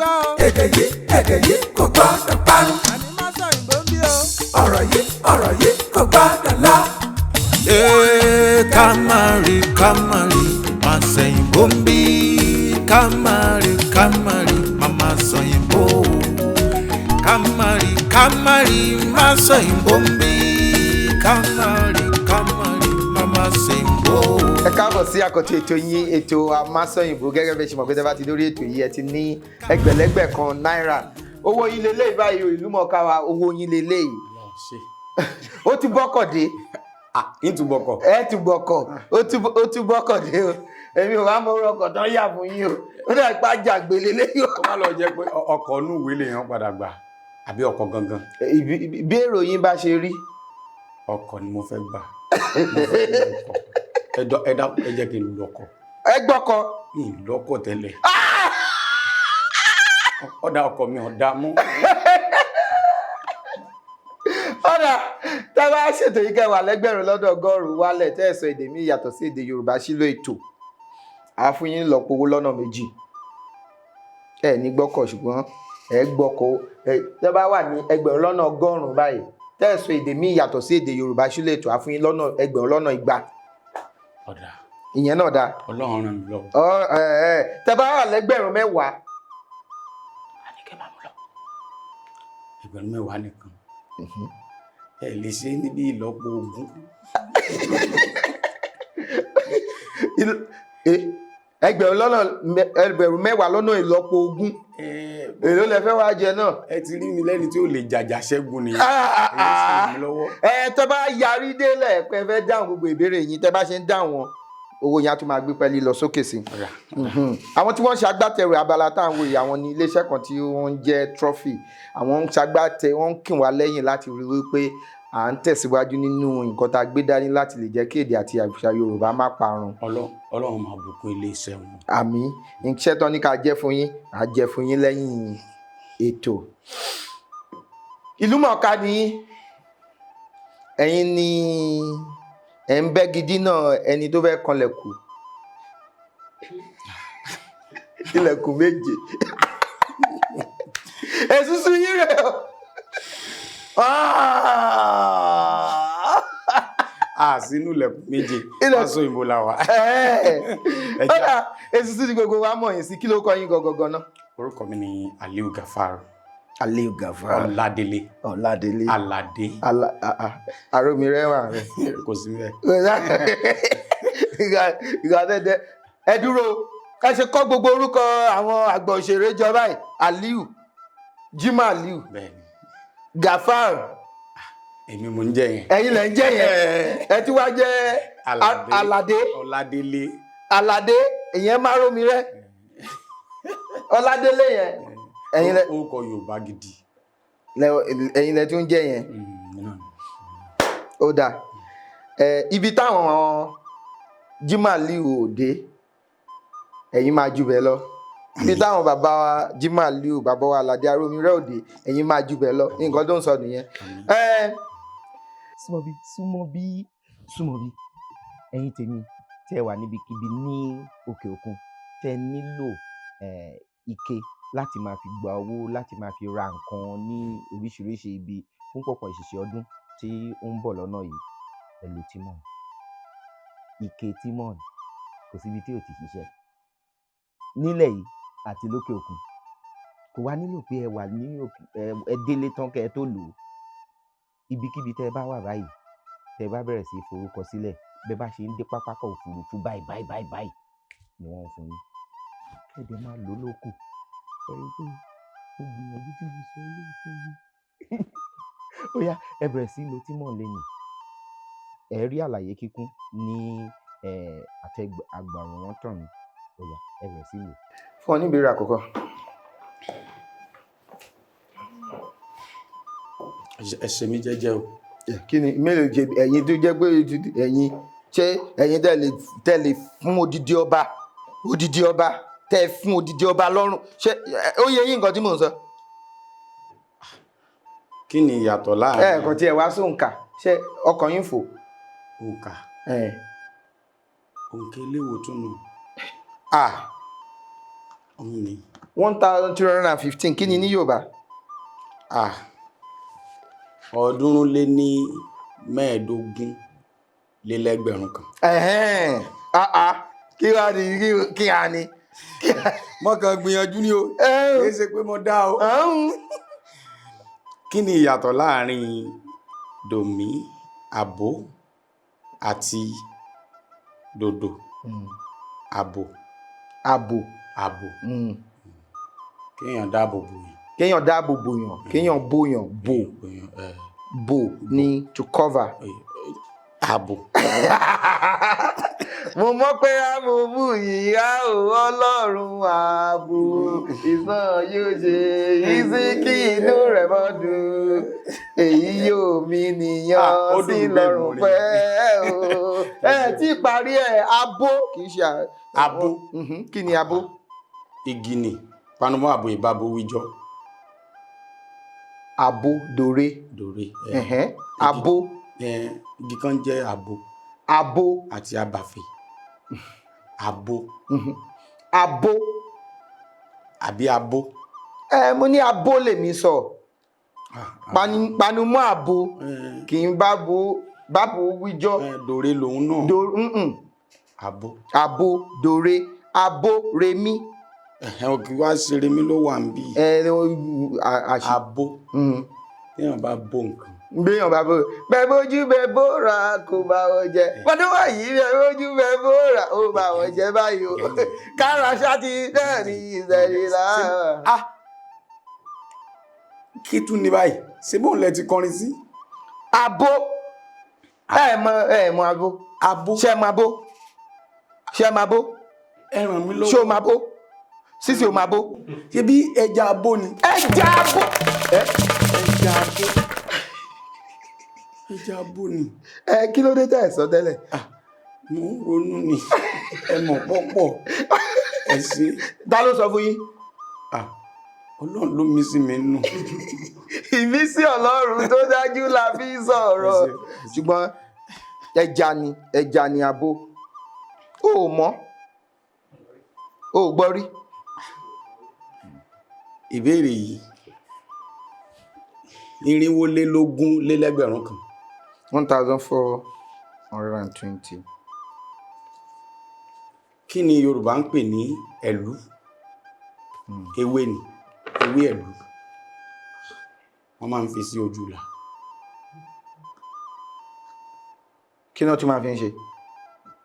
gbọ́ o. Èdè yìí, èdè yìí kò gbọ́dọ̀ parun. Àní má sọ òyìnbó ń bí o. Ọ̀rọ̀ yìí, ọ̀rọ̀ yìí kò gbọ́dọ̀ lọ. Ee, ká má rí, ká má rí, má sẹ̀yìnbó ń bí. Ká má rí, ká má rí, má má sọ̀yìnbó. Ká má rí, ká má rí, má sọ̀yìnbó ń bí. Ká má rí, ká má rí, má má sẹ̀yìnbó. Ẹ káàbọ̀ sí àkọ́tún ètò yín, ètò Amásọ̀yìnbó. Gẹ́gẹ́ bí ẹ ṣe mọ̀ pé tẹ́ bá ti lórí ètò yìí, ẹ ti ní ẹgbẹ̀lẹ́gbẹ̀ kan náírà. Owó yín leléyìí báyìí o, ìlú mọ̀ọ́ká wa, owó yín leléyìí. Ó ti bọ́kọ̀ dé. Ah, ìtúbọ̀kọ̀. Ẹ ti gbọ́kọ̀, ó ti bọ́kọ̀ dé o. Èmi ò wá mọ orú ọkọ̀ tán yà fún yín o, ó dà pé àjàgbé leléyìí o. Tó bá lọ jẹ́ pé ọkọ̀ inú ìwé lèèyàn padà gbà àbí ọkọ̀ gangan. Bí èrò yín bá ṣe rí. Ọkọ̀ ni mo fẹ́ gbà, mo fẹ́ lu ọkọ̀. Ẹ dá, ẹ jẹ́ kí n lu ọkọ̀. Ẹ gbọ́kọ̀. Mi ì lọ́kọ̀ tẹ́lẹ̀. Ọ̀dà ọkọ̀ mi ọ̀dà mú. Ọ̀dà tá a bá ṣètò yìí, kẹwàá lẹ́gbẹ̀rún lọ́dọ̀ 100 wálẹ̀ tẹ́ ẹ̀ sọ èdè míì yàtọ̀ sí èdè Yorùbá sílò ètò, a fún yín lọ́pọ̀ owó lọ́nà méjì. Ẹ ní gbọ́kọ̀, ṣùgbọ́n ẹ gbọ́kọ̀. Ẹ tẹ́ bá wà ní ẹgbẹ̀rún lọ́nà 100 báyìí, tẹ́ ẹ̀ sọ èdè míì yàtọ̀ sí èdè Yorùbá sílò ètò, a fún yín lọ́nà ẹgbẹ̀rún lọ́nà 200. Ọ̀dà. Ìyẹn náà dáa. Ọlọ́run ràn mí lọ́wọ́. Ọ ẹ ẹ tẹ́ bá wà lẹ́gbẹ̀rún 10. Àníkẹ́ máa mú lọ. Ẹgbẹ̀rún 10 nìkan, ẹ lè ṣe é níbi ìlọ́po 20. Ẹgbẹ̀rún 10 lọ́nà ìlọ́po 20, èló lẹ fẹ́ wá jẹ náà? Ẹ ti rí mi lẹ́ni tí ó lè jàjà ṣẹ́gun nìyẹn. Ah, Èyí sì ràn ah. mí lọ́wọ́. Ẹ tẹ́ bá yarí délẹ̀ pé ẹ fẹ́ dáhùn gbogbo ìbéèrè yín, tẹ́ bá ṣe ń dáhùn wọn, owó yẹn á tún máa gbé pẹ́ẹ́lí lọ sókè sí i. Ọ̀dà. Àwọn tí wọ́n ń ṣagbátẹrù abala tá à ń wò yìí, àwọn ní iléeṣẹ́ kan tí wọ́n ń jẹ́ Trophy. Àwọn ń ṣagbátẹ, wọ́n ń kìn wá lẹ́yìn láti rí wípé à ń tẹ̀síwájú nínú nǹkan tá a gbé dání láti lè jẹ́ kí èdè àti àṣà Yorùbá má parun. Ọlọ́run máa bùkún iléeṣẹ́ wọn. Àmín. Iṣẹ́ tán ní ká jẹ́ fún yín, à jẹ́ fún yín lẹ́yìn ètò. Ìlú mọ̀ọ́ká ni yín. Ẹ̀yin ni ẹ̀ ń bẹ́ gidi náà, ẹni tó fẹ́ kanlẹ̀kùn ilẹ̀kùn méje. Èsúsú yín rẹ̀ o. Ah! A sínú ilẹ̀kùn méje. Masòyìnbó la wà. Ẹ Ó dà, èsúsú ni gbogbo wa mọ̀ yín sí. Kí ló kọ yín gangan náà? Orúkọ mi ni Aliu Gafar. Aliu Gafar. Ọládélé. Ọládélé. Aládé. Àròmí rẹwà rẹ. Kò sí bẹ́ẹ̀. Ìgbà dẹdẹ ẹ dúró, ẹ ṣe kọ́ gbogbo orúkọ àwọn àgbà òṣèré jọ báyìí: Aliu Jimoh Aliu. Bẹ́ẹ̀ni. Gafar. Èmi mò ń jẹ́ yẹn. Ẹ̀yin lẹ ń jẹ́ yẹn, ẹ tí wàá jẹ́ Aládé. Aládé. Ọládélé. Aládé, ìyẹn má rómi rẹ. Ọládélé yẹn, ẹ̀yin lẹ Orúkọ Yorùbá gidi. Ẹ̀yin lẹ tún jẹ́ yẹn. Náà ni. Ó dáa. Ẹ ibi táwọn Jimoh Aliu ò dé, ẹ̀yin máa jù bẹ́ẹ̀ lọ. Ibi táwọn bàbá wa Jimoh Aliu, bàbá wa Aládé Arómirẹ́ òde, ẹ̀yin máa jù bẹ́ẹ̀ lọ. Nǹkan tó ń sọ nìyẹn. Ẹ súnmọ́ bí, súnmọ́ bí, súnmọ́ bí. Ẹ̀yin tèmi tẹ́ ẹ wà níbikíbi ní òkè òkun, tẹ́ ẹ nílò ike láti máa fi gba owó, láti máa fi ra nǹkan ní oríṣiríṣi ibi fún pọ̀pọ̀ ìṣìṣẹ́ ọdún tí ó ń bọ̀ lọ́nà yìí, ẹ lo Timon. Ike Timon, kò síbi tí ò ti ṣiṣẹ́ nílẹ̀ yìí àti lókè òkun. Kò wá nílò pé ẹ wà ní òkè ẹ délé tán kẹ́ ẹ tó lò ó. Ibikíbi tẹ́ ẹ bá wà báyìí, tẹ́ ẹ bá bẹ̀rẹ̀ sí í forúkọ sílẹ̀, bẹ́ẹ̀ bá ṣe ń dé pápákọ̀ òfurufú báyìí báyìí báyìí báyìí ni wọ́n ń fún yín, kẹ́ẹ̀dẹ̀ máa lò ó lókù. Ẹ rí i pé mo gbìyànjú tí mo sọ ilé fún yín. Ó yá, ẹ bẹ̀rẹ̀ sí í lo Timon lẹ́yìn. Ẹ rí àlàyé kíkún ní àtẹ àgbàrùn tàn mí. Ó yá, ẹ bẹ̀rẹ̀ sí í lò. Fún ọ ní ìbéèrè àkọ́kọ́. Ẹ ṣe mí jẹ́jẹ́ o. Kí ni mélòó jẹ ẹ̀yin tó jẹ́ pé ẹ̀yin, ṣé ẹ̀yin tẹ́ lè fún odidi ọba, odidi ọba tẹ́ fún odidi ọba lọ́rùn? Ṣé ó yẹ yín nǹkan tí mò ń sọ? Kí ni ìyàtọ̀ láàrin? Ẹ kàn tiẹ̀ wá sóǹkà, ṣé ọkàn yín fò? Òǹkà. Ẹ. Òǹkà eléwo tún nù? Ah. Òun ni. 1315, kí ni ní Yorùbá? Ah, 315. Ẹ̀hẹ́n, ah ah, kí wàá ní kí á ní. Mo kàn gbìyànjú ni o, kì í ṣe pé mo dá o. Kí ni ìyàtọ̀ láàrin dòmí àbó àti dòdò àbò? Àbò. Àbò. Kéèyàn dáàbò bò yàn. Kéèyàn dáàbò bòyàn, kéèyàn bòyàn, bò. Bòyàn, ẹ. Bò ní to cover. Àbò. Mo mọ̀ pé àbòbù ìyá ò Ọlọ́run ààbò ìsàn yóò ṣe ìsìnkí inú rẹ̀ mọ́ dùn, èyí yóò mi nìyàn. Ah, ó dùn sí bẹ́ẹ̀ lọ́rùn mo rí. Pẹ́ o, ẹ tí parí ẹ, abo kì í ṣe Abo. Kí ni abo? Igi ni panumọ àbò ìbábo wíjọ. Abo dore. Dòre, ẹ. Ẹ̀hẹ́n, abo. Ẹ, igi kan jẹ́ àbò. Abo. Àti abàfẹ́ àbò. Abo. Àbí abo. Ẹ, mo ní abo lèmi sọ. Panumọ àbò kì í bábo bábo wíjọ. Ẹ, dòre lòun náà. Do mm-mm. Àbò. Abo dore, abo remi. Ẹ̀hẹ́n, òkè wá ṣeré mi ló wà ń bí. Ẹ àṣì. Abo, téèyàn bá bó nǹkan. Gbéyàn bá bó bẹ bójú bẹ bóra kò bá wọn jẹ bọdún wọ̀nyí, bẹ bójú bẹ bóra ó bá wọn jẹ báyìí o, kára ṣáàtì náà ní ìṣẹ̀lẹ̀ láàá. Ah, kí tún ní báyìí, ṣé bóun lẹ ti kọrin sí? Abo, ẹ mọ, ẹ mọ abo? Abo. Ṣé mọ abo? Ṣé mọ abo? Ẹ ràn mí lọ́wọ́. Ṣé o máa bó sísè, o máa bó? Ṣé bí ẹja abo ni? Ẹja abo. Ẹja abo, ẹja abo ni. Ẹ, kí ló dé tẹ́ ẹ sọ tẹ́lẹ̀? Mo ń ronú ni, ẹ mọ̀ pọ́pọ̀ ẹ ṣe. Ta ló sọ fún yín? Ah, Ọlọ́run ló mí sí mi nù. Ìmísí Ọlọ́run tó dájú la fi ń sọ̀rọ̀. Ẹ ṣé. Ṣùgbọ́n ẹja ni, ẹja ni abo. O ò mọ̀, o ò gbọ́ rí. Ìbéèrè yìí, 224,000. 1420. Kí ni Yorùbá ń pè ní ẹ̀lú? Ewé ni, ewé ẹ̀lú, wọ́n máa ń fi sí ojú ìlà. Kí náà tún máa fi ń ṣe?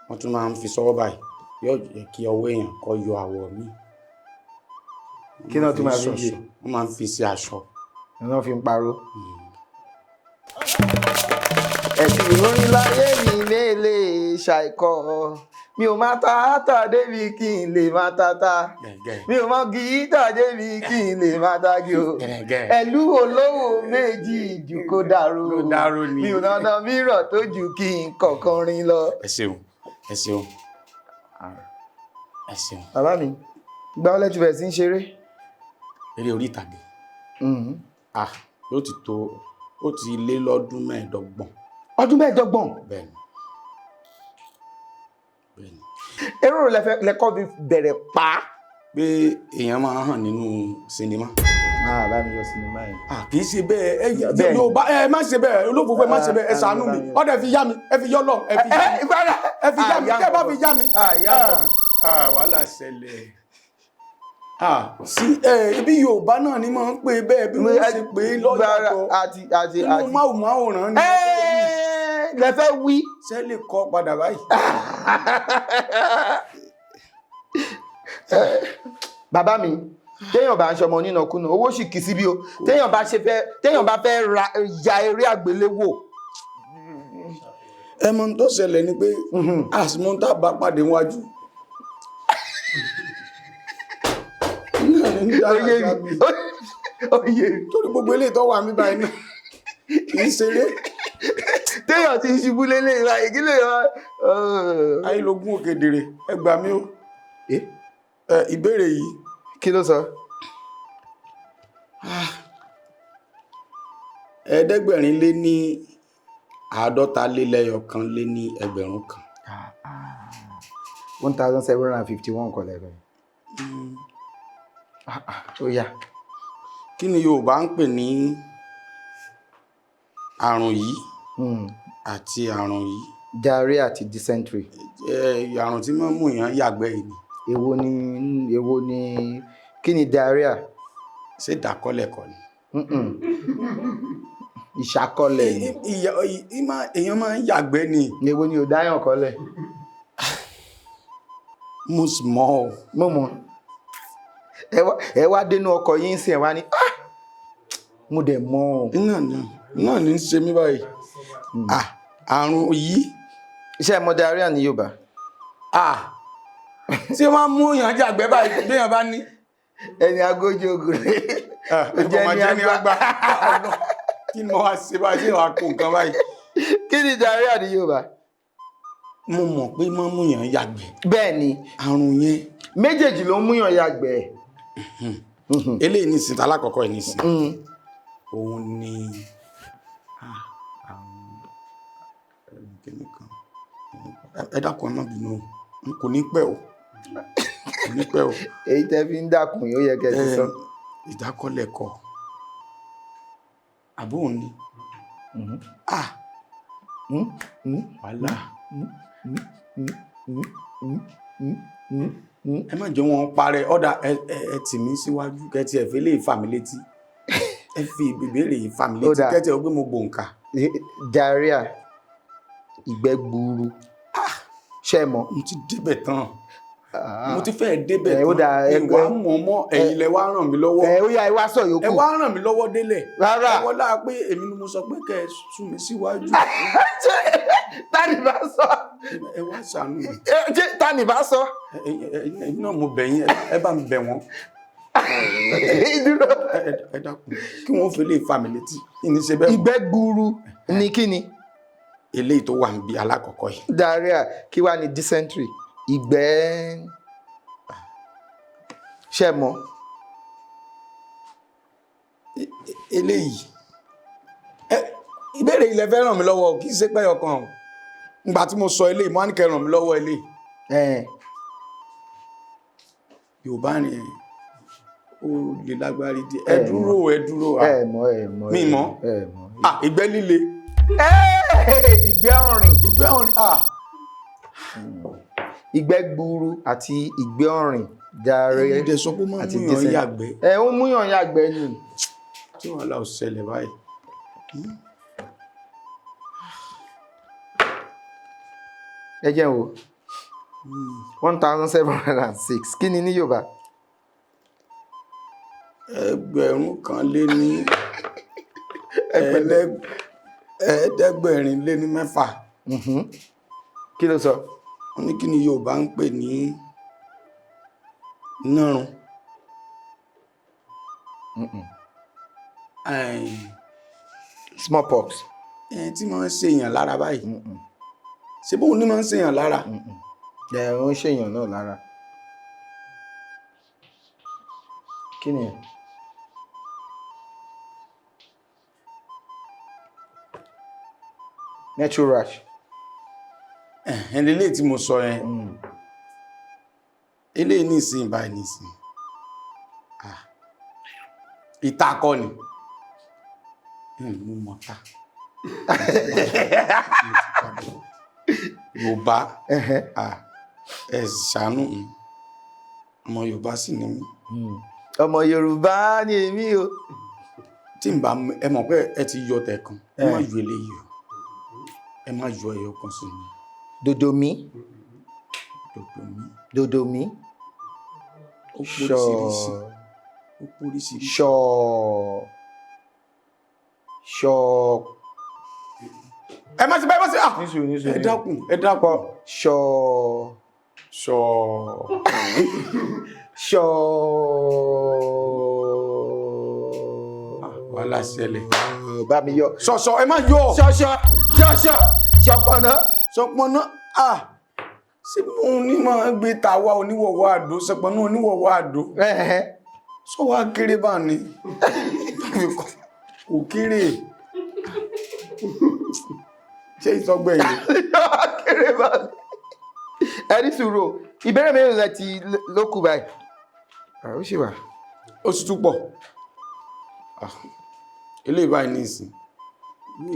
Wọ́n tún máa ń fi sọ́wọ́ báyìí, yóò jẹ́ kí ọwọ́ èèyàn kó yọ àwọ̀ míì. Kí náà tún máa fi ń ṣe? Wọ́n máa ń fi sí aṣọ. Náà fi ń parọ́. Ẹ̀sìn orin láyé mi mélèé ṣàìkọ́, mi ò máa ta átà débi kí n lè máa tata, mi ò mọ gíítà débi kí n lè máa tagi o. Gẹ̀rẹ́gẹ̀. Ẹ̀lú olówó méjì jù kó dàrú. Kó dàrú ni. Mi ò nánà mìíràn tó ju kí n kọ̀ọ̀kan rin lọ. Ẹ ṣeun, ẹ ṣeun, ẹ ṣeun. Bàbá mi, ìgbà wo lẹ ti bẹ̀rẹ̀ sí ń ṣeré? Eré orí ìtàgé? Ah, yóò ti tó, ó ti lé lọ́dún 25. Ọdún 25? Bẹ́ẹ̀ni, bẹ́ẹ̀ni. Eré wo lẹ́kọ́ fi bẹ̀rẹ̀ pa? Pé èèyàn máa hàn nínú sinimá. Ah, bá mi yọ sinimá yẹn. Ah, kì í ṣe bẹ́ẹ̀ ẹ. Bẹ́ẹ̀ ni. Yorùbá, ẹ má ṣe bẹ́ẹ̀, olófòfò, ẹ má ṣe bẹ́ẹ̀, ẹ ṣàánú mi. Ọ̀dọ̀ ẹ fi yá mi, ẹ fi yọ́ lọ, ẹ fi yá mi, ẹ fi yá mi, tẹ́ ẹ bá fi yá mi. Ah, wàhálà ṣẹlẹ̀. Ah, sí ẹ, ibi Yorùbá náà ni máa ń pè bẹ́ẹ̀, bí wọ́n ṣe pè é lọ́yàtọ̀ Àti àti inú àti. máwòmáwòrán ni. Lẹ fẹ́ wí. Ṣé lè kọ́ padà báyìí? Bàbá mi, téèyàn bá ń ṣọmọ onínàkúnà, owó sì kì í síbí o. Téèyàn bá ṣe fẹ́, téèyàn bá fẹ́ ra ya eré àgbéléwò. Ẹ mọ̀ tó ṣẹlẹ̀ ni pé àsìmọ́ tá a bá pàdé wájú náà ní Ó dára yé sábì. mi, ó yé mi. Torí gbogbo eléyìí tó wà mí báyìí náà kì í ṣeré. Téèyàn ti ṣubú lélẹ̀ báyìí, kí lè yọ. Ayélujára òkèdèrè, ẹ gbà mí o. Ẹ, ìbéèrè yìí. Kí ló sọ? 1,751,000. 1751 kọ́ lẹ́fẹ̀ẹ́. Ó yá. Kí ni Yorùbá ń pè ní àrùn yìí àti àrùn yìí? Diarrhea àti dysentery. Ẹ, àrùn tí máa ń mú èèyàn yàgbẹ́ yìí ni. Èwo ni kí ni diarrhea? Ṣé ìdákọ́lẹ̀ kọ́ ni? Mm-mm. Ìṣàkọlẹ̀ ni. Èèyàn máa ń yàgbẹ́ ni. Èwo ni ò dáyàn kọlẹ̀? Mo sì mọ̀ ọ́. Mo mọ̀. Ẹ wá dénú ọkọ̀ yín sí, ẹ wá ní, "Ah, mo dẹ̀ mọ̀ ọ́." Náà ni ń ṣe mí báyìí. Ah, àrùn yìí. Iṣẹ́ ẹ mọ̀ diarrhea ní Yorùbá? Ah, ṣé wọ́n á mú èèyàn yàgbẹ́ báyìí béèyàn bá ní? Ẹni agójú ogun rẹ̀. Ó jẹ́ ní àgbà. Kí ni mo wá ṣe báyìí? Ṣé wàá kó nǹkan báyìí? Kí ni diarrhea ní Yorùbá? Mo mọ̀ pé máa ń mú èèyàn yàgbẹ́. Bẹ́ẹ̀ ni. Àrùn yẹn. Méjèèjì ló ń múyàn yàgbẹ́. Eléyìí nìsín, alákọ̀ọ́kọ́ yìí nìsín, òun ni àrùn kíní kan. Ẹ dákun, ẹ má bínú o, n kò ní pẹ́ o, kò ní pẹ́ o. Èyí tẹ́ fi ń dàkùn yóò yẹ kẹ́ ti sọ. Ìdákọ́lẹ̀ kọ́, àbóhùn ni? Ah, wàhálà. Ẹ má jẹ́ wọn parẹ́ ọ̀dà. Ẹ tì mí síwájú, kẹ́tì ẹ fi lè fà mí létí, ẹ fi ìbéèrè yìí fà mí Ó létí. dáa. Kẹ́tì ẹ gbé mo gbòǹkà. Diarrhea, ìgbẹ́ gbuuru, ṣé ẹ mọ̀? Mo ti débẹ̀ tán, mo ti fẹ́ débẹ̀ Ẹ, ó tán. dáa, Ìwà mọ̀ mọ́, ẹ̀yin lẹ wá ràn mí lọ́wọ́. Ẹ ó yá, ẹ wá sọ Ẹ yòókù. wá ràn mí lọ́wọ́ délẹ̀. Rárá. Ẹ wọlá pé èmi ni mo sọ pé kẹ́ ẹ sún mi síwájú. Ṣé tani bá sọ? Ẹ wá ṣàánú mi. Ẹ, ṣé tani bá sọ? Èmi náà mo bẹ̀ yín, ẹ bá mi bẹ̀ wọ́n. Dúró. Ẹ dákun, kí wọ́n fi lè fà mí létí, kí ni ṣe bẹ́ẹ̀ mọ́. Ìgbẹ́ gbuuru ni kí ni? Eléyìí tó wà níbi alákọ̀ọ́kọ́ yìí. Diarrhea. Kí wá ní dysentery? Ìgbẹ́, ṣé ẹ mọ̀? Eléyìí, ẹ ìbéèrè ilẹ̀ fẹ́ ràn mí lọ́wọ́, kì í ṣe pé ọkàn o. Ngbà tí mo sọ eléyìí, mo á ní kẹ́ ràn mí lọ́wọ́ eléyìí. Yorùbá ni, ó lè lágbárí díẹ̀. Ẹ Ẹ dúró, ẹ dúró. Ẹ mọ̀, ẹ mọ̀. Mi mọ̀. Ẹ mọ̀. Ah, ìgbẹ́ líle. Ìgbẹ́ ọ̀rìn. Ìgbẹ́ ọ̀rìn, ah. Ìgbẹ́ gbuuru àti ìgbẹ́ ọ̀rìn, diarrhea Ẹ dẹ̀ sọ pé ó máa ń àti mú yàn dysentery. yàgbẹ́. Ẹ, ó múyàn yàgbẹ́ ni. Tí wàhálà ò ṣẹlẹ̀ báyìí? Ẹ jẹ́ n wò. 1706, kí ni ní Yorùbá? Ẹgbẹ̀rún kan lé ní 706. Kí ló sọ? Wọ́n ní kí ni Yorùbá ń pè ní nárun? Smallpox. Ẹ̀ tí máa ń ṣèyàn lára báyìí, ṣé bóun ní máa ń ṣèyàn lára? Ẹ, ó ń ṣèyàn náà lára. Kí ni ẹ? Natural rash. Ẹ̀hẹ́n, eléyìí tí mo sọ yẹn, eléyìí nísìnyí báyìí nísìnyí, ah, ìtakọ ni. Mo mọ̀ ta Yorùbá. Ah, ẹ ṣàánú mi, ọmọ Yorùbá sì ni mí. Ọmọ Yorùbá ni èmi o. Tí n bá ẹ mọ̀ pé ẹ ti yọ tẹ̀kan, ẹ má yọ eléyìí o, ẹ má yọ ẹyọ kan sí mi. Dòdòmí. Dòdò mi. Dòdòmí. Ó póríṣiríṣi, ó póríṣiríṣi. Ṣọ ṣọ. Ẹ má ṣe báyìí, má ṣe, ah. Nísùúrù, nísùúrù. Ẹ dákun, ẹ dákun. Ṣọ. Ṣọ. Ṣọ. Wàhálà ṣẹlẹ̀. Bá mi yọ. Ṣọṣọ, ẹ má yọ. Ṣọṣọ, ṣọṣọ, ṣọpọnà. Ṣọpọnà, ah, ṣé mo ní máa gbé tàwa oníwọ̀wọ́ àdó, ṣọpọnà oníwọ̀wọ́ àdó? Sọ wá kéré bá ní kò kéré, ṣé ìsọgbẹ́ yìí? Kéré bá mi. Ẹ ní sùúrù o. Ìbéèrè mélòó lẹ ti ló kù báyìí? Ah, ó sì wà. Ó sì tún pọ̀. Ah, eléyìí báyìí ní ìsìn,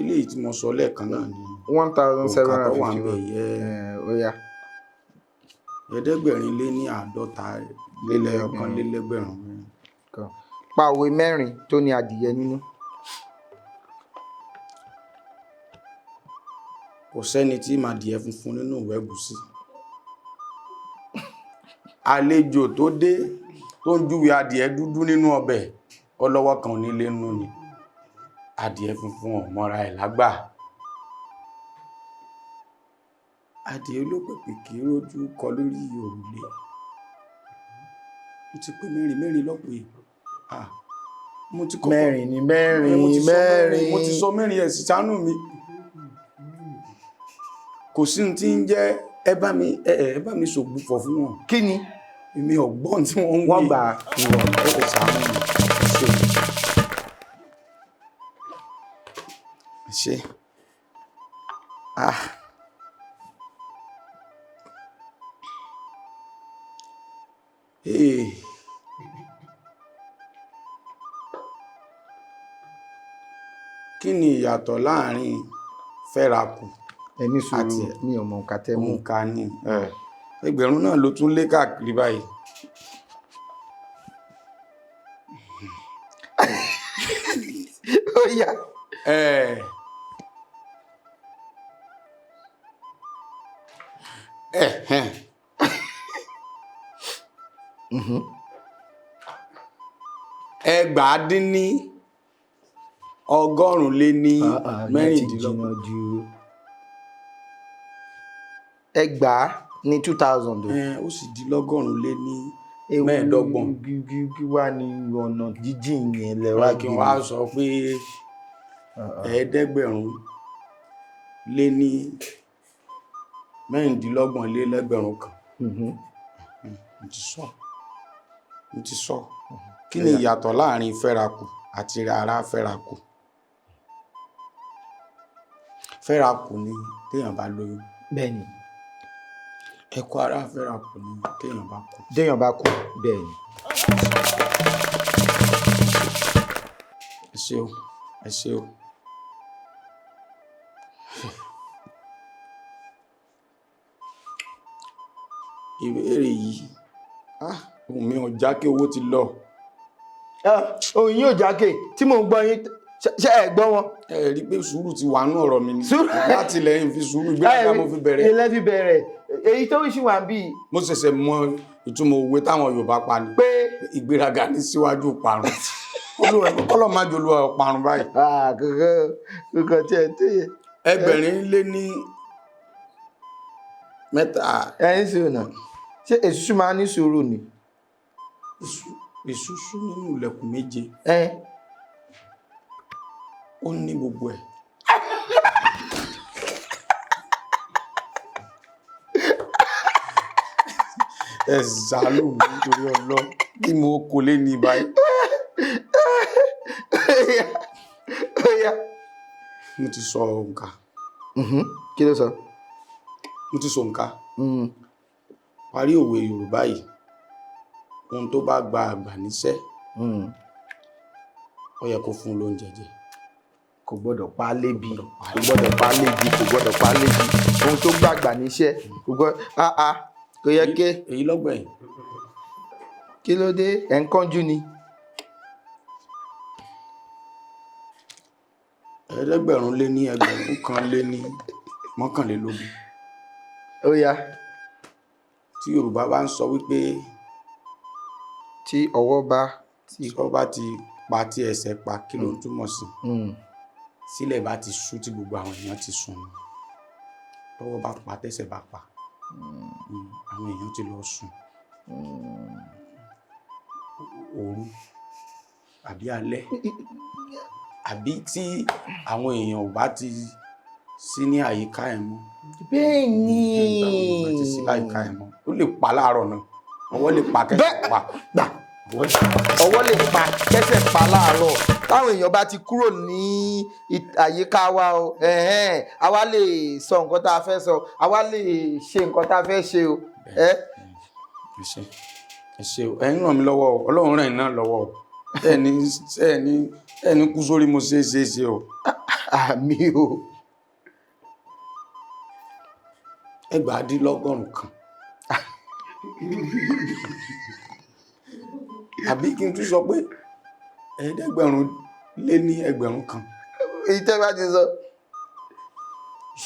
eléyìí tí mo sọ lẹ́ẹ̀kan náà ni one thousand seven òǹkà tó hundred wà ń fifty bẹ̀ one. yẹ Ó yá. ẹ̀ẹ́dẹ́gbẹ̀rin lé ní àádọ́ta lé ọ̀kan lé lẹ́gbẹ̀rún mẹ́rin. Kan. Pa òwe mẹ́rin tó ní adìyẹ nínú. Kò sẹ́ni tí màá dìé funfun nínú ìwé ẹ̀gúsí. Àlejò tó dé tó ń júwe adìẹ dúdú nínú ọbẹ̀, ọlọ́wọ́ kan nílé nú ni. Adìẹ funfun ò mọ́ra ẹ̀ lágbà. Adìẹ olópèpè kì í rójú kọ lórí òrùlé. Mo ti pé mẹ́rin, mẹ́rin lọ́pẹ́. Ah, mo ti kọ́kọ́ Mẹ́rin ni, mẹ́rin, mo ti sọ. mẹ́rin. Mo ti sọ mẹ́rin, ẹ̀ sì ṣàánú mi. Kò sí ní tí ń jẹ́ ẹ bá mi ẹ ẹ bá mi ṣògbùfọ̀ fún wọn. Kí ni? Èmi ọ̀gbọ́n tí wọ́n ń wí. Wọ́n gbà á. Ẹ ẹ ṣàánú mi. Ẹ ṣé o. Ẹ ṣé. Ah. Hey. Kí ni ìyàtọ̀ láàrin fẹ́rakù Ẹ ní sùúrù, mi ò mọ nǹkan tẹ́ mú. Òǹkà ni ẹgbẹ̀rún náà ló tún lé káàkiri báyìí. Ó yá. Ẹ̀hẹ́n. Ẹgbàá dín ní ọgọ́rùn-ún lé ní mẹ́rìndínlọ́gbọ̀n. Ẹgbàá ní 2000 o. Ó sì di lọ́gọ́rùn-ún lé ní Ewu mẹ́ẹ̀ẹ́dọ́gbọ̀n. Kí wá ní ọ̀nà jíjìn yẹn lẹ wá Kí n wá sọ pé ẹ̀ẹ́dẹ́gbẹ̀rún lé ní mẹ́rìndínlọ́gbọ̀n lé lẹ́gbẹ̀rún kan. Mo ti sọ, mo ti sọ. Kí ni ìyàtọ̀ láàrin fẹ́rakù àti ara fẹ́rakù? Fẹ́rakù ni téèyàn bá lóyún. Bẹ́ẹ̀ni. Ẹ̀kọ́ ara fẹ́rakù ni téèyàn bá kú. Téèyàn bá kú, bẹ́ẹ̀ni. Ẹ ṣé o, ẹ ṣé o. Ìbéèrè yìí, ah, ohùn mi ò jákè, owó ti lọ. Ohun yóò jákè tí mò ń gbọ́ yín, ṣé ẹ gbọ́ wọn? Ẹ rí i pé sùúrù ti wà nú ọ̀rọ̀ mi ni. Sùúrù. Láti lẹ́yìn fi sùúrù ìgbéraga mo fi bẹ̀rẹ̀. Ilé fi bẹ̀rẹ̀. Èyí tó ṣì wà ń bí Mo ṣẹ̀ṣẹ̀ mọ ìtumọ̀ òwe táwọn Yorùbá pa ni. pé Ìgbéraga ní síwájú parun. Olúwa kọ́lọ̀ má jẹ́ olúwa parun báyìí. Kankan kankan tí ẹ tó yẹ. Ẹgbẹ̀rin lé ní mẹ́ta. Ẹ ń sùn náà. Ṣé èṣùṣù máa ní sùúrù ni? Èṣùṣù nínú ilẹ̀kùn méje. Ẹ Ó ní gbogbo ẹ̀. Ẹ ṣàánú mi nítorí Ọlọ́run, kí mo kò lè ní báyìí. Ó yá. Mo ti sọ òǹkà. Kí ló sọ? Mo ti sọ òǹkà. Parí òwe Yorùbá yìí. Ohun tó bá gba àgbà níṣẹ́, ó yẹ kó fún un lóúnjẹ jẹ. Kò gbọ́dọ̀ pa á lébi, kò gbọ́dọ̀ pa á lébi, kò gbọ́dọ̀ pa á lébi. Ohun tó gbàgbà níṣẹ́, kò gbọ́dọ̀ ah ah kò yẹ ké. Èyí lọ́gbẹ̀yìn. Kí ló dé? Ẹ̀ ń kánjú ni. Ẹ̀ẹ́dẹ́gbẹ̀rún lé ní ẹgbẹ̀rún kan lé ní mọ́kànlélógún. Ó yá. Tí Yorùbá bá ń sọ wípé Tí ọwọ́ bá ti tí ọwọ́ bá ti pa tí ẹsẹ̀ pa, kí ló ń túmọ̀ sí? Sílẹ̀ bá ti ṣú tí gbogbo àwọn èèyàn ti sùn ni. Tọ́wọ́ bá pa tẹ́sẹ̀ bá pa. Àwọn èèyàn ti lọ sùn. Òru àbí alẹ́ àbí tí àwọn èèyàn ò bá ti sí ní àyíká ẹ̀ mọ́. Bẹ́ẹ̀ ni. Ìgbà wo ni ìgbà tí sí láyìíká ẹ̀ mọ́? Ó lè pa láàárọ̀ náà. Ọwọ́ lè pa kẹ́sẹ̀ pa. Gbà. Ọwọ́ lè pa. Ọwọ́ lè pa kẹ́sẹ̀ pa láàárọ̀. Táwọn èèyàn bá ti kúrò ní àyíká wa o, ẹ̀hẹ́n, àwa lè sọ nǹkan tá a fẹ́ sọ, àwa lè ṣe nǹkan tá a fẹ́ ṣe o. Ẹ Ẹ ṣé. Ẹ ṣé o, ẹ ń ràn mí lọ́wọ́ o, Ọlọ́run ràn yín náà lọ́wọ́ o. Ẹ ní ẹ ní ẹ ní kú sórí mo ṣe é ṣe é ṣe o. Àmì o. 1999. Àbí kí n tún sọ pé 11,500. Èyí tẹ́ bá ti sọ.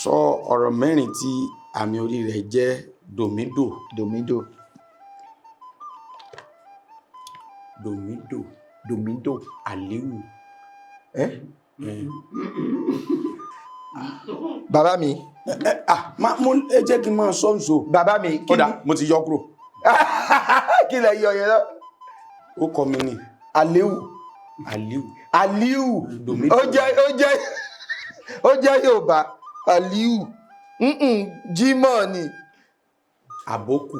Sọ ọ̀rọ̀ mẹ́rin tí àmì orí rẹ̀ jẹ́ dòmídò. Dòmídò. Dòmídò. Dòmídò. Àlíwù. Ẹ bàbá mi. Ẹ ah má mo ẹ jẹ́ kí n máa sọ nso. Bàbá mi, kí Kódà mo ti yọ kúrò. Kí lẹ yọ yẹn lọ? Ó kọ mi ní. Àléwù. Àlíwù. Àlíù. Dòmídò. Ó jẹ́ Yorùbá Àlíù. Mm-mm, Jímọ̀ ni. Àbókù.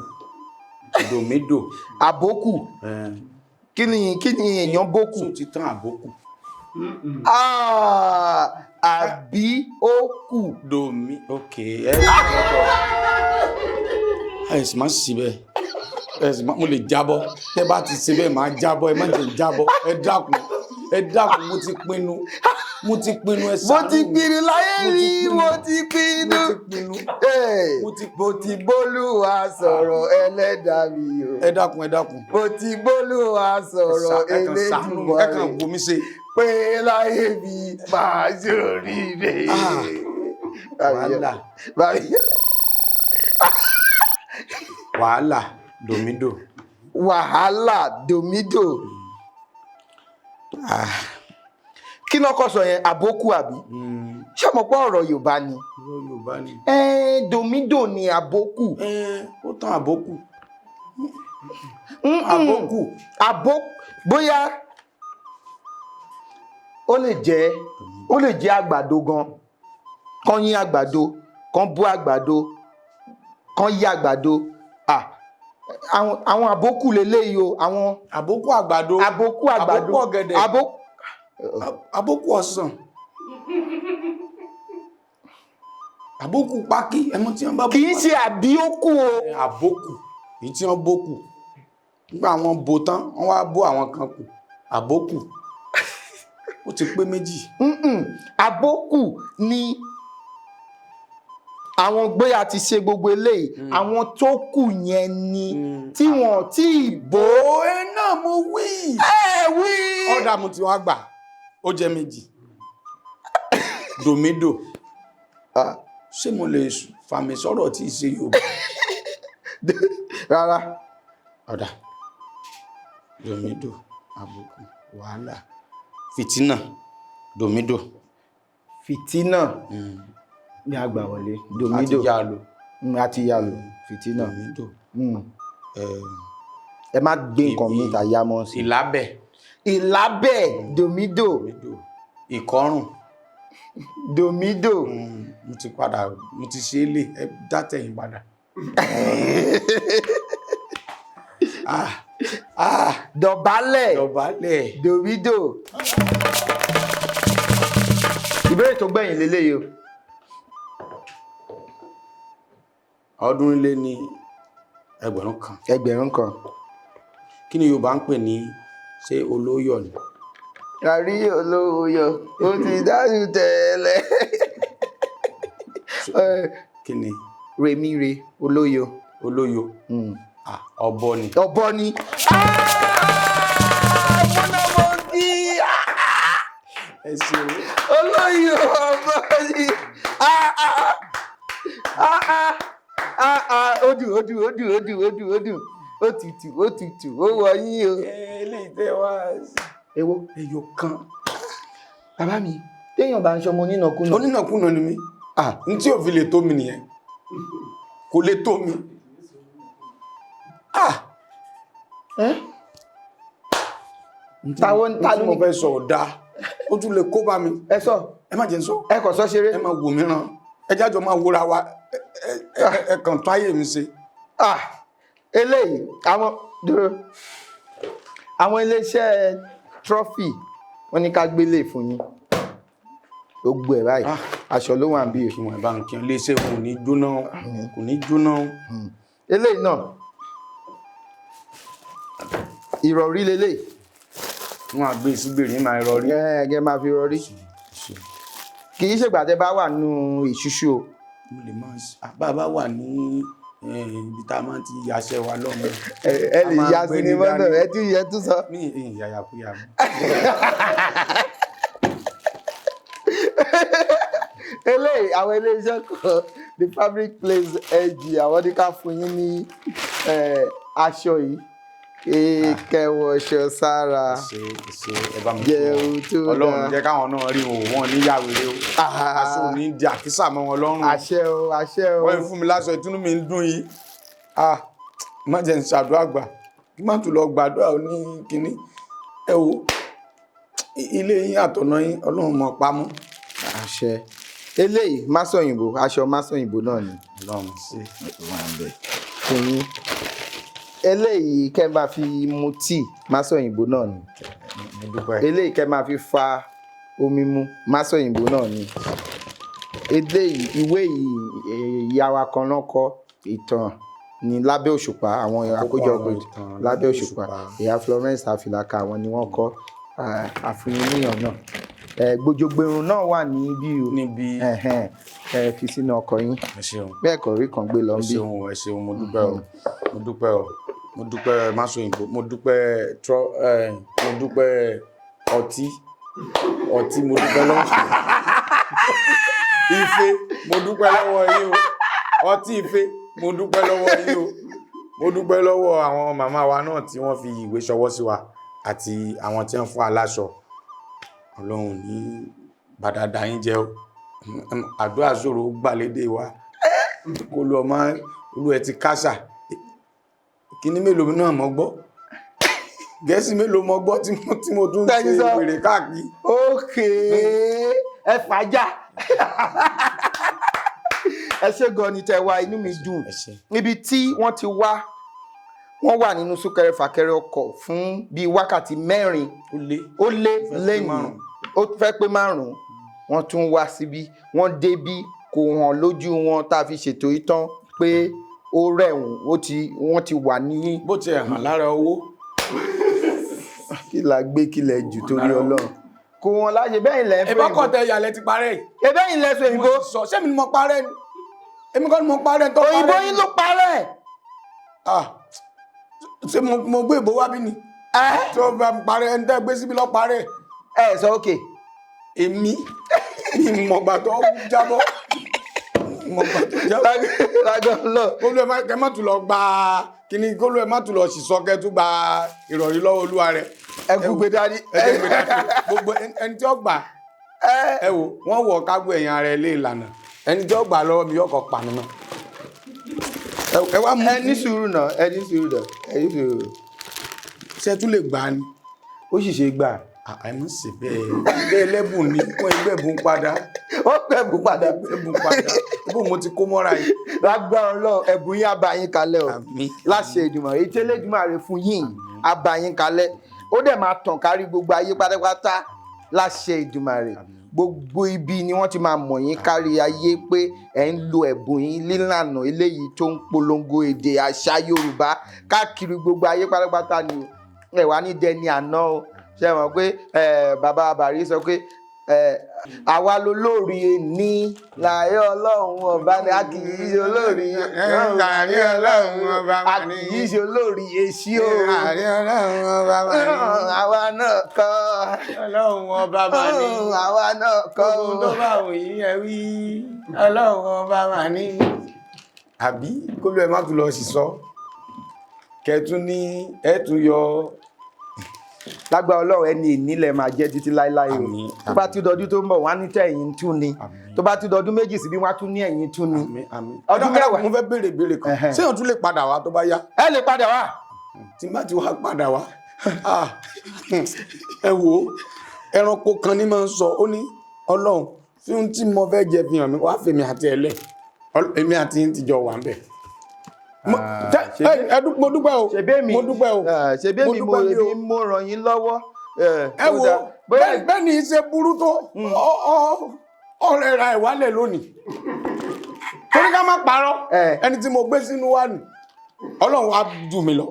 Dòmídò. Àbókù. Kí ni èèyàn bókù? Tó ti tán àbókù. Ah, àbí ó kù. Dòmí, ok, ẹ ẹ sì má sì bẹ́ẹ̀, ẹ sì má, mo lè jábọ́. Tẹ́ bá ti ṣe bẹ́ẹ̀, máa jábọ́. Ẹ má jẹ́ jábọ́, ẹ dákun, ẹ dákun. Mo ti pinnu, mo ti pinnu, ẹ Mo ṣàánú ti mi. pinnu láyé Mo ti rí. pinnu. Mo ti pinnu. Mo ti pinnu. Mo ti mo ti bólúwa sọ̀rọ̀ ẹlẹ́dàá mi o. Ẹ dákun, ẹ dákun. Mo ti bólúwa sọ̀rọ̀ Ẹ kàn ṣàánú mi, ẹ kàn Elédùmarè wò mí ṣe. pé láyé mi máa ṣoríire. Ah, wàhálà. Wàhálà, dòmídò. Wàhálà, dòmídò. Kí náà kọ́ sọ yẹn, àbókù àbí? Ṣé mo pọ́ ọ̀rọ̀ Yorùbá ni? Ọ̀rọ̀ Yorùbá ni. Dòmídò ni àbókù. Ó tán àbókù. Mm-mm. Àbókù. Àbó bóyá ó lè jẹ́ àgbàdo gan, kán yín àgbàdo, kán bú àgbàdo, kán yí àgbàdo. Ah, àwọn àbókù leléyìí o, àwọn Àbókù àgbàdo. Àbókù àgbàdo. Àbókù ọ̀gẹ̀dẹ̀. Àbókù ọsàn. Àbókù pákí, ẹmọ tí wọ́n bá Kì í ṣe àbíókù o. Àbókù èyí tí wọ́n bókù nígbà wọn bó tán, wọ́n wá bó àwọn kan kù, àbókù ó ti pé méjì. Mm-mm. Àbókù ni àwọn gbé a ti ṣe gbogbo eléyìí, àwọn tó kù yẹn ni tí wọn tí ì bó. Òwe náà mo wí. Ẹ wí. Ọ̀dà, mo ti wá gbà, ó jẹ́ méjì. Dòmídò. Ah, Ṣé mo lè fàmì sọ̀rọ̀ tí ì ṣe Yorùbá? Rárá. Ọ̀dà, dòmídò, àbùkù, wàhálà, fìtínà, dòmídò. Fìtínà ní àgbà wọlé. Àti Dòmídò. yá lò. Àti yá lò fìtínà. Dòmídò. Ẹ má gbé nǹkan mi ta yá mọ́ sí. Ìlábẹ̀. Ìlábẹ̀, dòmídò. Dòmídò, ìkọrùn. Dòmídò. Mo ti padà, mo ti ṣe é lè ẹ dátẹ̀yìn padà. Ah, ah. Dọ̀bálẹ̀. Dọ̀bálẹ̀. Dòmídò. Ìbéèrè tó gbẹ̀yìn leléyìí o. 21,000. 1,000. Kí ni Yorùbá ń pè ní ṣé olóyọ̀ ni? Àrí olówó yọ, ó ti dájú tẹ́lẹ̀. Kí ni? Rèmíre olóyo. Olóyo. Ah, ọ̀bọ ni. Ọ̀bọ ni. Múnàmọ́gí. Ẹ ṣeun. Olóyè ọ̀bọ ni. Ah, ah, ah, ah, ah, ah, ó dùn, ó dùn, ó dùn, ó dùn, ó dùn, ó dùn, ó tutù, ó tutù, ó wọ yín o. Eléyìí tẹ wá. Èwo? Ẹyọ kan. Bàbá mi, téèyàn bá ń ṣọmọ onínàkúnà. Onínàkúnà ni mí. Ah, N tí ò fi lè tó mi nìyẹn, kò lè tó mi. Ah. Ẹ́ táwọn ta Tí ló mo ní fẹ́ sọ ò dáa, ó tún lè kó bá mi. Ẹ sọ. Ẹ má jẹ́ n sọ. Ẹ kò sọ ṣeré. Ẹ má wò mí ràn, ẹ jájọ máa wúra wa. Ẹ kàn tó ayé mi ṣe. Ah, eléyìí, àwọn dúró, àwọn iléeṣẹ́ trophy, wọ́n ní ká gbélé fún yín, gbogbo ẹ̀ báyìí. Ah. Aṣọ ló wà ń bí. Kí wọn bá ń kí wọn léṣe, kò ní jóná, kò ní jóná. Eléyìí náà, Ìrọ̀rí lélẹ̀. Wọn á gbé sígbèrè máa rọrí. Ẹ kẹ́ máa fi rọrí. Kì í ṣègbà tẹ́ bá wà nù ìṣúṣú o. Mo lè máa ṣe bàbá wà ní ibi tá a máa ti yaṣẹ́ wa lọ́mọ. Ẹ lè ya sinimá náà, ẹ tún yẹ tún sọ. Mi ìyàyàkuyà mọ́. Eléyìí, àwọn iléeṣẹ́ kan, The Fabric Place LG, àwọn ní ká fún yín ní aṣọ yìí kẹwọṣọ sára. Ṣe ṣe ẹ bá mi fún Jẹun wọn. tó Ọlọ́run dáa. jẹ́ káwọn náà rí o, wọn níyàwó o. Aṣọ ò ní di àkísà mọ́ wọn lọ́rùn. Àṣẹ o, àṣẹ o. Wọ́n fún mi láṣọ, ìtúnú mi ń dùn yìí. Ah, má jẹ́ ń ṣàdúrà gbà, kí má tún lọ gbàdúrà ní kínní. Ẹ wo ilé yín àtọ̀nà yín, Ọlọ́run mọ̀ pamọ́. Àṣẹ. Eléyìí másòyìnbó, aṣọ másòyìnbó náà ni. Ọlọ́run ṣe. Fún yín eléyìí, kẹ́ máa fi mu tíì, másòyìnbó náà ni. Mo dúpẹ́. Eléyìí, kẹ́ máa fi fa omi mu, másòyìnbó náà ni. Eléyìí, ìwé yìí, ìyá wa kan náà kọ ìtàn ní Lábẹ́ Òṣùpá, àwọn àkójọpọ̀ àwọn ìtàn Lábẹ́ Òṣùpá. Òṣùpá. Ìyá Florence Afilaka, àwọn ni wọ́n kọ. Àfihàn náà, gbòjògbèrún náà wà níbí o. Níbi. Ẹ̀hẹ́n, ẹ fi sínú ọkọ̀ yín. Ẹ ṣeun. Bẹ́ẹ̀ kọ́ rí kan gbé lọ Ẹ bí. ṣeun o, ẹ ṣeun, mo dúpẹ́ o, mo dúpẹ́ o, mo dúpẹ́ másòyìnbó, mo dúpẹ́ trọ ẹ, mo dúpẹ́ ọtí, ọtí, mo dúpẹ́ lọ́wọ́ ife, mo dúpẹ́ lọ́wọ́ yín o, ọtí ife, mo dúpẹ́ lọ́wọ́ yín o. Mo dúpẹ́ lọ́wọ́ àwọn màmá wa náà tí wọ́n fi ìwé ṣọwọ́ sí wa àti àwọn tí wọ́n fún aláṣọ. Ọlọ́run ní bàdàdà yín jẹ́ o. Àdúrà ṣòro gbàlédè wa kó lọ mọ olú ẹ ti kásà. Kíní mélòó náà mọ gbọ́, Gẹ̀ẹ́sì mélòó mọ gbọ́ tí mo tún ṣe Tẹ́yìn sọ. wèrè káàkiri. Ókè, ẹ fàájà, ẹ ṣé gan ni tẹ́ wá, inú mi dùn. Ẹ ṣé. Níbi tí wọ́n ti wá, wọ́n wà nínú súnkẹrẹ fàkẹrẹ ọkọ̀ fún bíi wákàtí 4 Ó lé. Ó lé. Ó fẹ́ pé Lẹ́yìn márùn-ún. ó fẹ́ pé márùn-ún, wọ́n tún wá síbí, wọ́n débí, kò hàn lójú wọn tá a fi ṣètò ìtàn pé ó rẹ̀wọ̀n, ó ti wọ́n ti wà ní. Bó tiẹ̀ hàn lára owó. Kí la gbé kílẹ̀ jù torí Ọlọ́run, kò wọ́n láṣẹ bẹ́ẹ̀ ilẹ̀ ń fẹ́. Ìbákọ̀ tẹ ìyàlẹ̀ ti parẹ́ yìí. Ebe yìí lẹ sọ òyìnbó. Mo ti sọ, ṣé mi ni mo parẹ́ ni? Èmi kọ́ ni mo parẹ́ tó parẹ́. Òyìnbó yín ló parẹ́. Ah, ṣé mo gbé ìbò wá bí ni? Ẹ Tí ó bá ń parẹ́, ẹni tẹ́ gbé síbi lọ parẹ́. Ẹ sọ òkè. Èmi ìmọ̀gbà tó jábọ́, ìmọ̀gbà tó jábọ́. Lágbọ́ lọ. Kólú ẹ má kẹ má tún lọ gba kíní, kólú ẹ má tún lọ sísọ, kẹ tún gba ìrọ̀rí lọ́wọ́ olúwa rẹ̀. Ẹ kú gbé dání. Ẹ jẹ́ gbé dání. Gbogbo ẹni tí ó gbà, ẹ wò wọ́n wọ̀ kágbó ẹ̀yìn ara ẹ lé ìlànà, ẹni tí ó gbà lọ́wọ́ mi yóò kọ́ pa mi náà. Ẹ wá mú. Ẹ ní sùúrù náà, ẹ ní sùúrù náà, ẹ ní sùúrù. Ṣe tún lè gbà á ni? Ó sì ṣe gbà. Àìmọ̀ sí bẹ́ẹ̀ bẹ́ẹ̀, ẹlẹ́bùn ni wọ́n, ẹgbẹ́ ẹ̀bùn padà. Ó pẹ́ bù padà. Ẹ̀bùn padà bó mo ti kó mọ́ra yìí. Lágbára Ọlọ́run, ẹ̀bùn yín á bá yín kalẹ̀ o. Àmín. Láṣẹ Èdùmàrè, èyí tí Elédùmarè fún yín á bá yín kalẹ̀, ó dẹ̀ máa tàn kárí gbogbo ayé pátápátá láṣẹ Èdùmàrè. Gbogbo ibi ni wọ́n ti máa mọ̀ yín kárí ayé pé ẹ̀ ń lo ẹ̀bùn yín lílànà eléyìí tó ń polongo èdè àṣà Yorùbá káàkiri gbogbo ayé pátápátá ni o. Ẹ wá ní dẹni àná o. Ṣe mọ̀ pé bàbá Bàrí sọ pé àwa lolórí ní láyé Ọlọ́run ọba ni, a kì í ṣe olórí. Láyé Ọlọ́run ọba. A kì í ṣe olórí èṣí o. Láyé Ọlọ́run ọba mà ní. Àwa náà kọ́. Ọlọ́run ọba mà ní. Àwa náà kọ́. Gbogbo tó bá wù yín ẹ wí, Ọlọ́run ọba mà ní. Àbí kólú ẹ má tún lọ sísọ kẹtún ní ẹ tún yọ. Lágbára Ọlọ́run, ẹni ìnílẹ̀ máa jẹ́ títí láéláé o. Àmín. Tó bá tún dọdún tó ń bọ̀, wọ́n á ní tẹ̀ ẹ̀yìn tún ni. Àmín. Tó bá tún dọdún 2 síbí, wọ́n á tún ní ẹ̀yìn tún ni. Àmín, àmín. Ọdún 10. Mo fẹ́ béèrè béèrè kan. Ẹhẹ́n. Ṣé èèyàn tún lè padà wá tó bá yá? Ẹ lè padà wá. Tí má ti wá padà wá, ah, ẹ wo ẹranko kan ní máa ń sọ, ó ní Ọlọ́run tí ohun tí mo fẹ́ jẹ fi hàn mí, wá fèmí àti ẹlẹ́, èmi àti yín ti jọ wà ń bẹ̀. Mo dúpẹ́ o. Ṣebí mi Mo dúpẹ́ o. Ṣebí mi mo dúpẹ́ mi o. èmi mo ràn yín lọ́wọ́. Ẹ wo bẹ́ẹ̀ ni ṣe burú tó ọ̀rẹ́ ra ìwálẹ̀ lónìí, torí ká má parọ́, ẹni tí mo gbé sínú wà nù, Ọlọ́run á jù mí lọ.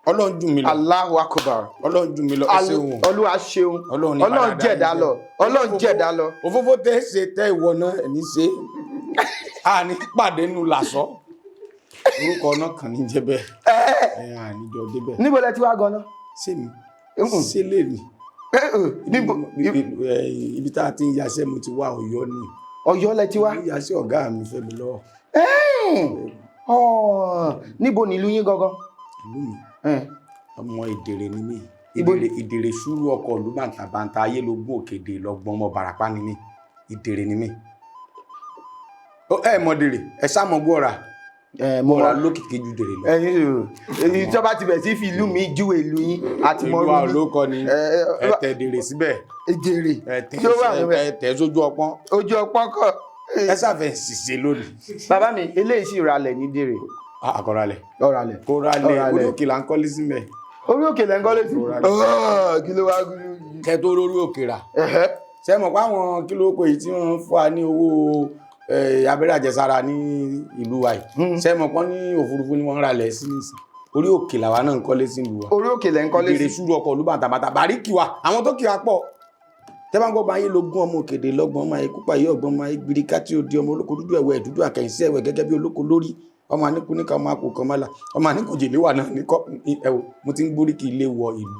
Ọlọ́run jù mí lọ. Allahu Akbar. Ọlọ́run jù mí lọ, ẹ ṣeun. Olúwa ṣeun. Ọlọ́run ní Ọlọ́run padà jẹ̀dá dá lọ. Ọlọ́run jẹ̀dá lọ. Òfófó tẹ́ ṣe tẹ́ ìwọ náà ẹni ṣe a ní pàdé nu làṣọ orúkọ náà kàn ní jẹ́ bẹ́ẹ̀ ẹ à níjọ débẹ̀. Níbo lẹ ti wá ganan? Ṣé mi Mm-mm. ṣé lè ní Níbo? Ibi tá a ti ń yaṣẹ́ mo ti wá, Ọ̀yọ́ ni. Ọ̀yọ́ lẹ ti wá? Mo yaṣẹ́ ọ̀gá mi fẹ́ mi lọ́wọ́. Ọ̀, níbo nílùú yín gangan? Ìlú mi, ọmọ Ìdèrè ni mí. Ibo? Ìdèrè ṣúrú ọkọ̀ ìlú bàǹtàbàǹtà ayé lógún òkèdè lọ́gbọ́n ọmọ Bàràpá ni mí. Ìdèrè ni mí. Ẹ mọ dèrè, ẹ sá mọ gbọ́ra. Mo Gbọ́ra mọ. lókìkí ju dèrè lọ. Ẹ̀yin èyí tí wọ́n bá ti bẹ̀ sí fi ìlú mi júwe ìlú yín àti mọ Ìlú wa ìlú mi. olókọ ni. Ẹ tẹ dèrè síbẹ̀. Ìdèrè Ẹ tẹ tí ó wà níbẹ̀. ẹ tẹ sójú ọpọ́n. Ojú ọpọ́n kọ. Ẹ sàfẹ́ ṣìṣe lónìí. Bàbá mi, eléyìí sì ralẹ̀ ní dèrè. Àkọ́ralẹ̀. Ọ̀ralẹ̀. Kóralẹ̀. Ọ̀ralẹ̀. Orí òkè là ń kọ́lé sí mẹ́. Orí òkè lẹ́ ń kọ́lé sí. Kóralẹ̀. Ọ̀, kí ló wá gúrú? Kẹ tó lórí òkè rà. Ṣé mọ̀ pé àwọn kí ló kọ èyí tí wọ́n ń fún wa ní owó abẹ́rẹ́ àjẹsára ní ìlú wa yìí, ṣé mọ̀ pọ́n ní òfurufú ni wọ́n ń ralẹ̀ sí nísìn? Orí òkè làwa náà ń kọ́lé sí ìlú wa. Orí òkè lẹ́ ń kọ́lé Ìdèrè sí. ṣúrú ọkọ̀ ìlú bàǹtàbàǹtà bàríkì wa, àwọn tó kì wá pọ̀. Tẹ́ bá ń gbọ́ bá yín lógún ọmọ òkèdè lọ́gbọ̀n ọmọ ayé kúpa yìí ọgbọ́n ọmọ ayé gbiri ká tí ó di ọmọ olóko dúdú ẹ̀wẹ̀ dúdú àkẹ́yìnsí ẹ̀wẹ̀ gẹ́gẹ́ bí olóko lórí ọmọ àníkú níka ọmọ akó kan mọ́lá ọmọ àníkú jèlé wà náà ní kọ́ ẹ̀wò mo ti ń gbóríkì ilé wọ ìlú.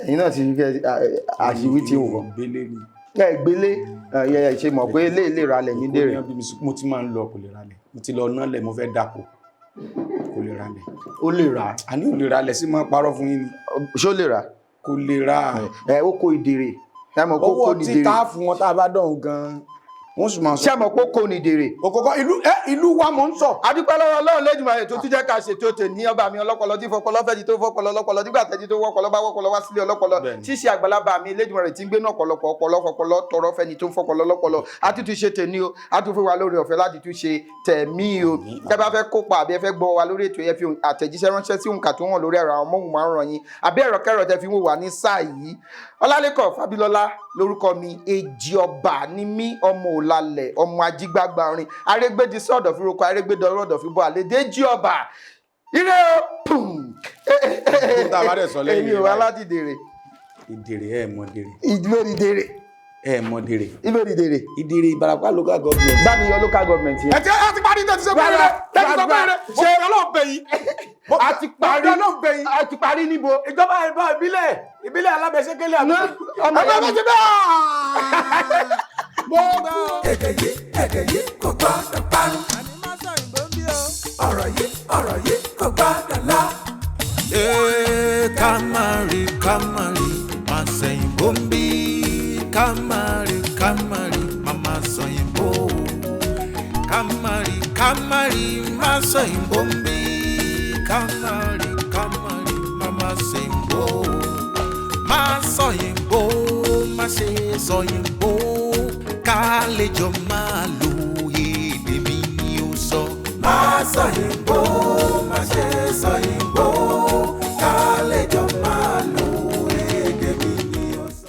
Ẹ̀yin náà ti rí kẹ́ àṣìwí ti wọ̀. Gbélé ni. Ẹ gbélé ẹ ṣe mọ̀ pé eléyìí lè ralẹ̀ ní dèrè. Èkó ni wọ́n bí mi sí, mo ti máa ń lọ, kò lè ralẹ̀. Mo ti lọ nálẹ̀, mo fẹ́ dáko, kò lè ralẹ̀. Ó lè rà. Àní ò lè ralẹ̀ sí, máa parọ́ fún yín ni. Ṣó lè rà? Kò lè rà. Ẹ ó kó ìdèrè. Ṣé mọ̀ pé ó Owó kó ní tí dèrè? tá a fún wọn tá a bá dọ̀hún gan-an wọ́n sì máa sọ. Ṣé mọ̀ pé ó kó ní dèrè? Òkòkò ìlú ẹ ìlú wa mò ń sọ. Adúpẹ́ lọ́wọ́ Ọlọ́run lẹ́jùmọ̀ ètò tó jẹ́ ká ṣètò tè ní ọba mi ọlọ́pọlọ tí fọpọlọ fẹ́ni tó fọpọlọ lọ́pọlọ nígbà tẹ́ni tó wọ́pọlọ bá wọ́pọlọ wá sílé ọlọ́pọlọ ṣíṣe àgbàlagbà mi lẹ́jùmọ̀ rẹ̀ tí ń gbéná ọ̀pọ̀lọpọ̀ ọpọlọ fọpọlọ tọrọ fẹ́ni tó ń fọpọlọ lọ́pọlọ. Àtúntò ṣe tèmi o, àtúntò wa lórí ọ̀fẹ́ láti tún ṣe tẹ̀mí o. Tẹ́ bá fẹ́ kópa àbí ẹ fẹ́ gbọ́ wa lórí ètò, ẹ fi àtẹ̀jíṣẹ́ ránṣẹ́ sí òǹkà tó hàn lórí ẹ̀rọ àwọn móhùnmáwòrán yín àbí ẹ̀rọ kẹ́rọ tẹ́ fi ń wò wá ní sáà yìí. Ọlálẹ́kọ̀ Fábílọ́lá lórúkọ mi, èjì ọba ní mí, ọmọ òlàlẹ̀, ọmọ ajígbágba orin arégbèdì sọ̀dọ̀ fi roko arégbèdọ̀rọ̀ ọ̀dọ̀ fi bọ́ àlédè èjì ọba ire o pum. Ohun tá a bá dẹ̀ sọ lẹ́yìn Èmi ò wá báyìí. láti dèrè. Ìdèrè, ẹ mọ dèrè. Ìdúró ní dèrè. Ẹ mọ dèrè. Ìdúró ní dèrè. Ìdèrè Ìbàràpá local government. Bá mi yọ local government yẹn. Ẹ ti parí tẹ́tí sọ pé rẹ tẹ́tí sọ pé rẹ ṣé Ọlọ́run bẹ̀ yín. A ti parí. Ọlọ́run bẹ̀ yín. A ti parí níbo? Ìjọba ìbá ìbílẹ̀ alábẹ́sẹ́kẹ́lẹ́ àbí. Ọmọ ìyá mi. Mo kú. Èdè yìí, èdè yìí kò gbọ́dọ̀ parun. Ọ̀rọ̀ yìí, ọ̀rọ̀ yìí kò gbọ́dọ̀ lọ. Ee, ká má rí, ká má rí má sẹ̀yìnbó ń bí, ká má rí, ká má rí má má sọ̀yìnbó, ká má rí, ká má rí má sọ̀yìnbó ń bí, ká má rí, ká má rí má má sẹ̀yìnbó, má sọ̀yìnbó, má ṣe sọ̀yìnbó, ká lè jọ máa lo èdè mi ni ó sọ. Má sọ yìnbó.